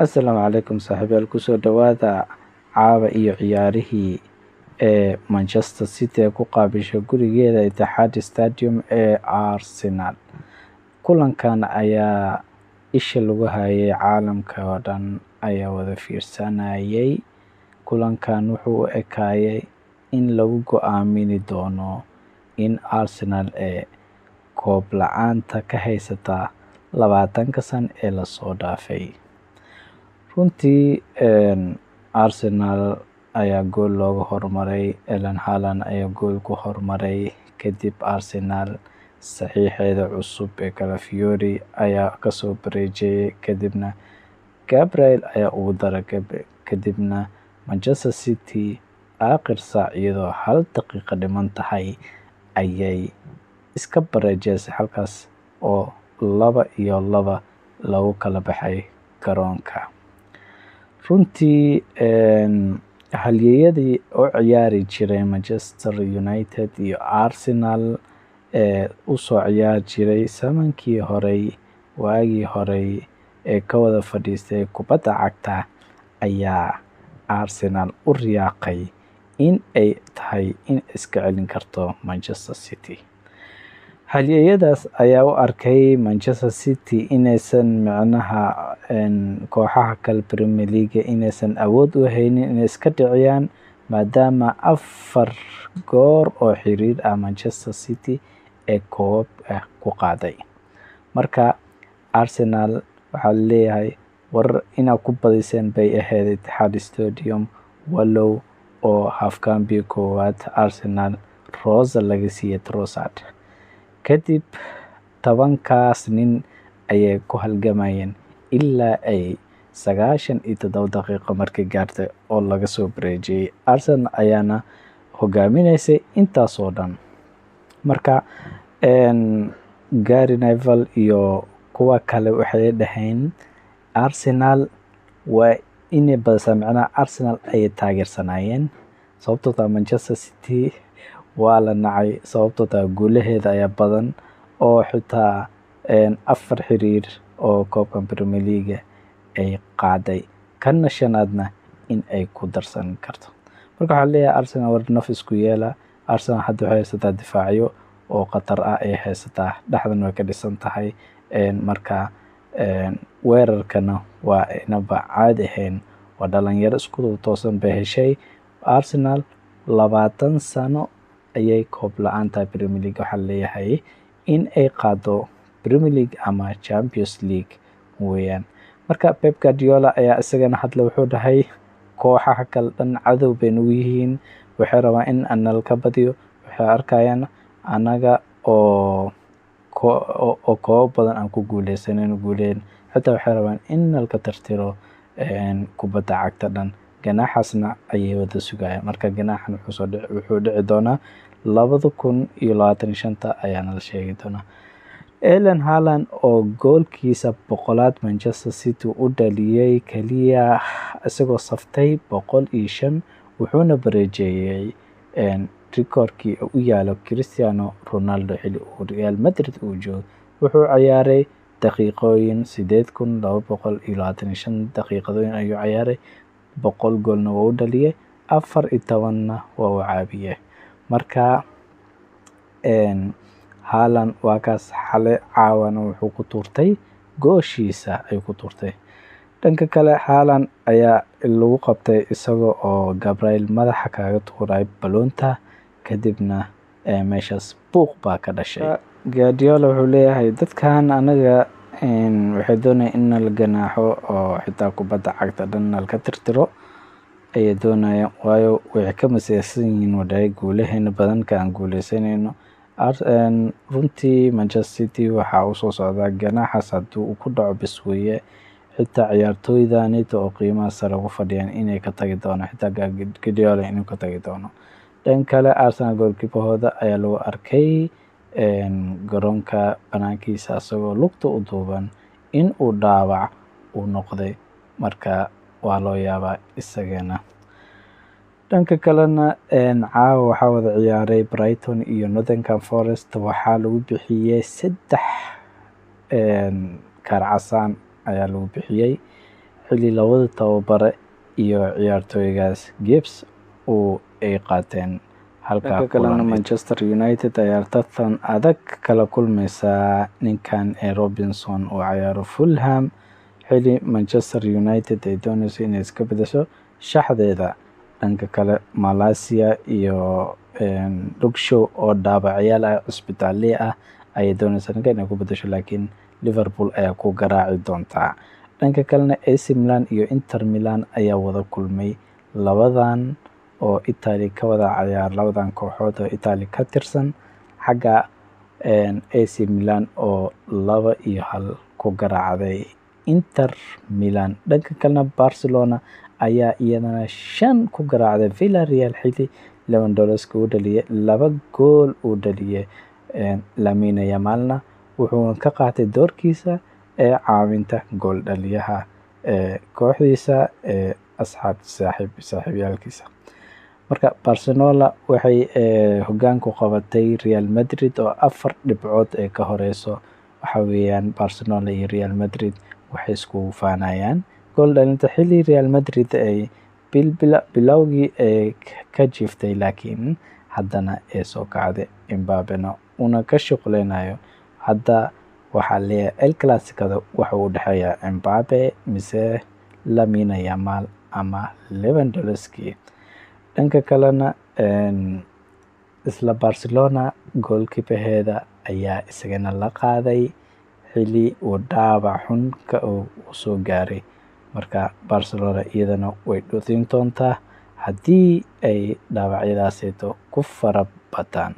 Asalaamu calaykum saaxiibayaal, kusoo dhawaada caawa iyo ciyaarihii ee Manchester City ee ku qaabishay gurigeeda Etihad Stadium ee Arsenal. Kulankan ayaa isha lagu hayay, caalamka oo dhan ayaa wada fiirsanayay. Kulankan wuxuu u ekaayay in lagu go'aamini doono in Arsenal ee koob la'aanta ka haysata 20-ka san ee lasoo dhaafay. Runtii Arsenal ayaa gool looga hormaray, Erling Haaland ayaa gool ku hormaray. Kadib Arsenal saxiixeeda cusub ee Calafiori ayaa kasoo bareejiyay, kadibna Gabriel ayaa ugu daray. Kadibna Manchester City aakhir saac, iyadoo 1 daqiiqo dhiman tahay, ayay iska bareejeysay halkaas oo 2-2 lagu kala baxay garoonka. Runtii halyeeyadii u ciyaari jiray Manchester United iyo Arsenal ee usoo ciyaari jiray zamankii horey, waagii horey ee ka wada fadhiistay kubadda cagta, ayaa Arsenal u riyaaqay in ay tahay in iska celin karto Manchester City. Halyeeyadaas ayaa u arkay Manchester City inaysan micnaha kooxaha kale Premier League inaysan awood u haynin inay iska dhiciyaan, maadaama afar goor oo xiriir ah Manchester City ee koobab ah ku qaaday. Marka Arsenal waxaa laleeyahay, war inaad ku badiseen bay ahayd Etihad Stadium, walow oo half-kambi koowaad Arsenal roosa laga siiyay Trossard. Kadib 10-kaas nin ayay ku halgamayeen ilaa ay 97 daqiiqo markay gaartay oo laga soo bareejiyey. Arsenal ayaana hogaaminaysay intaasoo dhan. Marka Gary Neville iyo kuwa kale waxay dhaheen Arsenal waa inay badisaa, macnaha Arsenal ayay taageersanaayeen, sababtoo taa Manchester City waa la nacay, sababtoo taa guulaheeda ayaa badan oo xitaa afar xiriir oo koobkan Premier League ay qaaday, kanna shanaadna in ay ku darsan karto. Marka waxaa leeyahay Arsenal, war naf isku yeela. Arsenal hadda waxay haysataa difaacyo oo khatar ah ay haysataa, dhexdan way ka dhisan tahay. Marka weerarkana waa inaba caadi ahayn, waa dhalinyaro isku toosan bay heshay Arsenal. 20 sano ayay koob la-aan tahay Premier League. Waxaa leeyahay in ay qaado Premier League ama Champions League weeyaan. Marka Pep Guardiola ayaa isagana hadla, wuxuu dhahay kooxaha kale dhan cadow bay nagu yihiin, waxay rabaan in anal ka badiyo, waxay arkayaan anaga oo koobab badan aan ku guuleysanin guuleen, xitaa waxay rabaan in nalka tirtiro kubadda cagta dhan. Ganaaxaasna ayay wada sugayaan. Marka ganaaxan wuxuu dhici doonaa 2025-ta ayaana la sheegi doonaa. Erling Haaland oo goolkiisa 100-aad Manchester City u dhaliyay kaliya isagoo saftay 105, wuxuuna bareejeeyay rikoorkii u yaalo Cristiano Ronaldo xilli uu Real Madrid uu joogo. Wuxuu ciyaaray daqiiqooyin 8225 daqiiqadooyin ayuu ciyaaray, 100 goolna waa u dhaliyay, 14-na waa u caawiyay. Marka Haaland waa kaas, xale caawana wuxuu ku tuurtay gooshiisa ayuu ku tuurtay. Dhanka kale Haaland ayaa lagu qabtay isaga oo Gabriel madaxa kaga tuuray baloonta, kadibna meeshaas buuq baa ka dhashay. Guardiola wuxuu leeyahay dadkan anaga waxay doonayaan in nala ganaaxo oo xitaa kubadda cagta dhan nalka tirtiro ayay doonayaan, waayo waxay ka maseersan yihiin wadhahay guulaheena badan ka aan guuleysanayno. Runtii Manchester City waxaa usoo socdaa ganaaxaas, haddii uu ku dhaco bes weeye, xitaa ciyaartooydanita oo qiimaha sare ugu fadhiyaan inay ka tagi doono, xitaa Guardiola inuu ka tagi doono. Dhan kale Arsenal goalkeeper-hooda ayaa lagu arkay garoonka banaankiisa isagoo lugta u duuban in uu dhaawac uu noqday, marka waa loo yaabaa isagana. Dhanka kalena caawa waxaa wada ciyaaray Brighton iyo Nottingham Forest. Waxaa lagu bixiyey saddex kaar casaan ayaa lagu bixiyey. Xilli labada tababare iyo ciyaartooygaas Gibbs uu ay qaateen. Halka kalena Manchester United ayaa tartan adag kala kulmeysa ninkan ee Robinson oo ciyaaro Fulham, xilli Manchester United ay dooneyso inay iska bedesho shaxdeeda. Dhanka kale, Malacia iyo Luke Shaw oo dhaawacyaal ah, cisbitaaley ah, ayay dooneysaa ninka inay ku bedesho, laakiin Liverpool ayaa ku garaaci doontaa. Dhanka kalena, AC Milan iyo Inter Milan ayaa wada kulmay, labadan oo Italy ka wada cayaar, labadan kooxood oo Italy ka tirsan. Xagga AC Milan oo 2-1 ku garaacday Inter Milan. Dhanka kalena, Barcelona ayaa iyadana 5 ku garaacday Villarreal, xilli Lewandowski uu dhaliyay laba gool uu dhaliyay. Lamine Yamalna wuxuu ka qaatay doorkiisa ee caawinta gool dhaliyaha ee kooxdiisa ee asxaab saaxiib saaxiibyaalkiisa. Marka Barcelona waxay hoggaan ku qabatay Real Madrid oo 4 dhibcood ee ka horeyso. Waxa weeyaan Barcelona iyo Real Madrid waxay iskugu faanayaan gool dhalinta, xilli Real Madrid ay bilowgii ee ka jiiftay, laakiin haddana ee soo kacday, Mbappena una ka shuqleynayo. Hadda waxaa leeyahay El Clasico-da waxa uu dhexeeyaa Mbappe mise Lamine Yamal ama Lewandowski. Dhanka kalena, isla Barcelona goalkeeper-heeda ayaa isagana la qaaday xilli uu dhaawac xun ka uu soo gaaray. Marka Barcelona iyadana way dhutin doontaa haddii ay dhaawacyadaaseeto ku fara bataan.